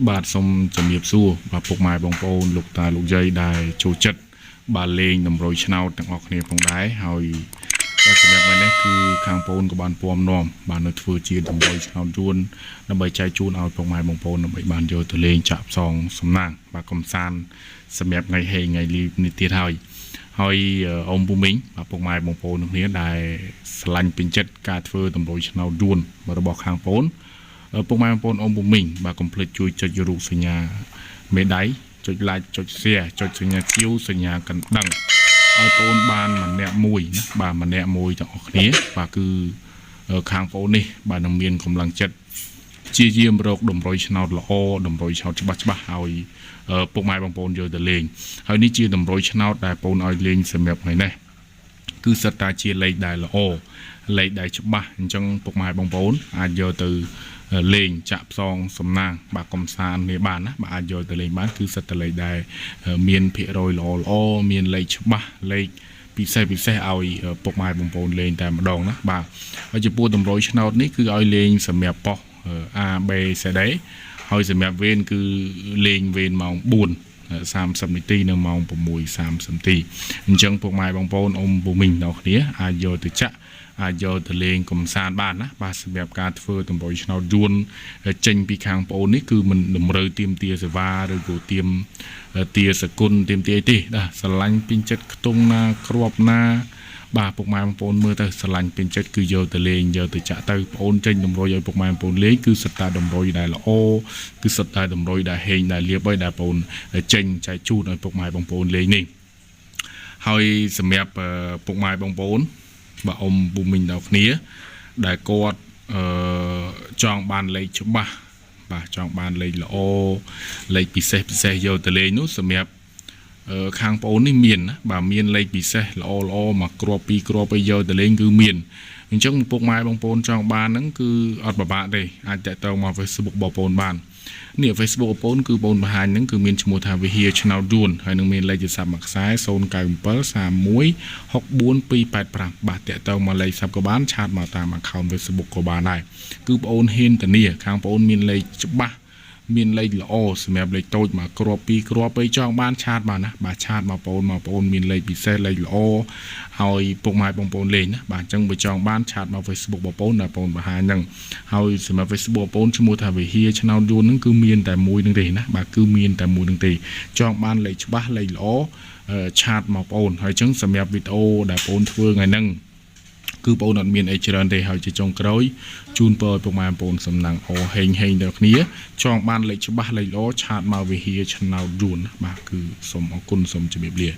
បាទសូមជំរាបសួរបាទពុកម៉ែបងប្អូនលោកតាលោកយាយដែលចូលចិត្តបាទលេងតម្រុយឆ្នោតទាំងអស់គ្នាផងដែរហើយបាទសម្រាប់ថ្ងៃនេះគឺខាងបងប្អូនក៏បានពំនាំបាទនៅធ្វើជាតម្រុយឆ្នោតយួនដើម្បីចែកជូនឲ្យពុកម៉ែបងប្អូនដើម្បីបានយកទៅលេងចាក់ផ្សងសំណាងបាទកំសាន្តសម្រាប់ថ្ងៃហេងថ្ងៃលីបនេះទៀតហើយហើយអ៊ំពូមីងបាទពុកម៉ែបងប្អូនទាំងគ្នាដែលស្រឡាញ់ពេញចិត្តការធ្វើតម្រុយឆ្នោតយួនរបស់ខាងបងប្អូន ពុកម៉ែបងប្អូនអ៊ំពូមីងបាទកុំភ្លេចជួយចុចរូបសញ្ញាមេដៃចុច like ចុច share ចុចសញ្ញាជាវសញ្ញាកណ្ដឹងឲ្យបងអូនបានម្នាក់មួយណាបាទម្នាក់មួយទាំងអស់គ្នាបាទគឺខាងបងអូននេះបាទនឹងមានកម្លាំងចិត្តព្យាយាមរកតម្រុយឆ្នោតល្អតម្រុយឆ្នោតច្បាស់ច្បាស់ឲ្យពុកម៉ែបងប្អូនយកទៅលេងហើយនេះជាតម្រុយឆ្នោតដែលបងអូនឲ្យលេងសម្រាប់ថ្ងៃនេះគឺសិតតែជាលេខដែលល្អលេខដែលច្បាស់អញ្ចឹងពុកម៉ែបងប្អូនអាចយកទៅលេងចាក់ផ្សងសំណាងបាទកំសាន្តនេះបានណាបាទអាចយកទៅលេងបានគឺសិតតែលេខដែលមានភាគរយល្អល្អមានលេខច្បាស់លេខពិសេសពិសេសឲ្យពុកម៉ែបងប្អូនលេងតែម្ដងណាបាទហើយចំពោះតម្រុយឆ្នោតនេះគឺឲ្យលេងសម្រាប់ប៉ុស្តិ៍ A B C D ហើយសម្រាប់វេនគឺលេងវេនម៉ោង4 30នាទីនៅម៉ោង6:30នាទីអញ្ចឹងពុកម៉ែបងប្អូនអ៊ំពូមីងដល់គ្នាអាចយកទៅចាក់អាចយកទៅលេងកំសាន្តបានណាបាទសម្រាប់ការធ្វើតម្រុយឆ្នោតយួនចេញពីខាងប្អូននេះគឺមិនតម្រូវទៀមទាសេវាឬក៏ទៀមទាសគុណទៀមទាអីទេណាស្រឡាញ់ពេញចិត្តខ្ទង់ណាគ្រាប់ណាបាទពុកម៉ែបងប្អូនមើលទៅស្រឡាញ់ពេញចិត្តគឺយកទៅលេងយកទៅចាក់ទៅបងប្អូនចេញតម្រុយឲ្យពុកម៉ែបងប្អូនលេងគឺសិតតែតម្រុយដែលល្អគឺសិតតែតម្រុយដែលហេងដែលលៀបឲ្យដែលបងប្អូនចេញចែកជូនឲ្យពុកម៉ែបងប្អូនលេងនេះហើយសម្រាប់ពុកម៉ែបងប្អូនបាទអ៊ំពូមីងដល់គ្នាដែលគាត់អឺចង់បានលេខច្បាស់បាទចង់បានលេខល្អលេខពិសេសពិសេសយកទៅលេងនោះសម្រាប់ខាងប្អូននេះមានណាបាទមានលេខពិសេសល្អល្អមកគ្រាប់ពីរគ្រាប់ឲ្យយកទៅលេងគឺមានអញ្ចឹងពុកម៉ែបងប្អូនចង់បានហ្នឹងគឺអត់ពិបាកទេអាចតាក់ទងមក Facebook បងប្អូនបាននេះ Facebook បងប្អូនគឺបងបង្ហាញហ្នឹងគឺមានឈ្មោះថាវិហារឆ្នោតយួនហើយនឹងមានលេខទូរស័ព្ទមួយខ្សែ097 31 64285បាទតាក់ទងមកលេខស័ព្ទក៏បាន chat មកតាម account Facebook ក៏បានដែរគឺបងអូនហ៊ានធានាខាងបងអូនមានលេខច្បាស់មានលេខល្អសម្រាប់លេខតូចមកគ្រាប់ពីរគ្រាប់អីចង់បាន chat បានណាបាទ chat មកបងអូនមកបងអូនមានលេខពិសេសលេខល្អឲ្យពុកម៉ែបងប្អូនលេងណាបាទអញ្ចឹងបើចង់បាន chat មក Facebook បងប្អូនដែលបងប្អូនបង្ហាញហ្នឹងហើយសម្រាប់ Facebook បងប្អូនឈ្មោះថាវិហារឆ្នោតយួនហ្នឹងគឺមានតែមួយហ្នឹងទេណាបាទគឺមានតែមួយហ្នឹងទេចង់បានលេខច្បាស់លេខល្អ chat មកបងប្អូនហើយអញ្ចឹងសម្រាប់វីដេអូដែលបងប្អូនធ្វើថ្ងៃហ្នឹងគឺបងប្អូនអត់មានអីច្រើនទេហើយជាចុងក្រោយជូនពរឲ្យពុកម៉ែបងប្អូនសំណាងអូហេងហេងដល់គ្នាចង់បានលេខច្បាស់លេខល្អ chat មកវិហារឆ្នោតយួនបាទគឺសូមអរគុណសូមជម្រាបលា។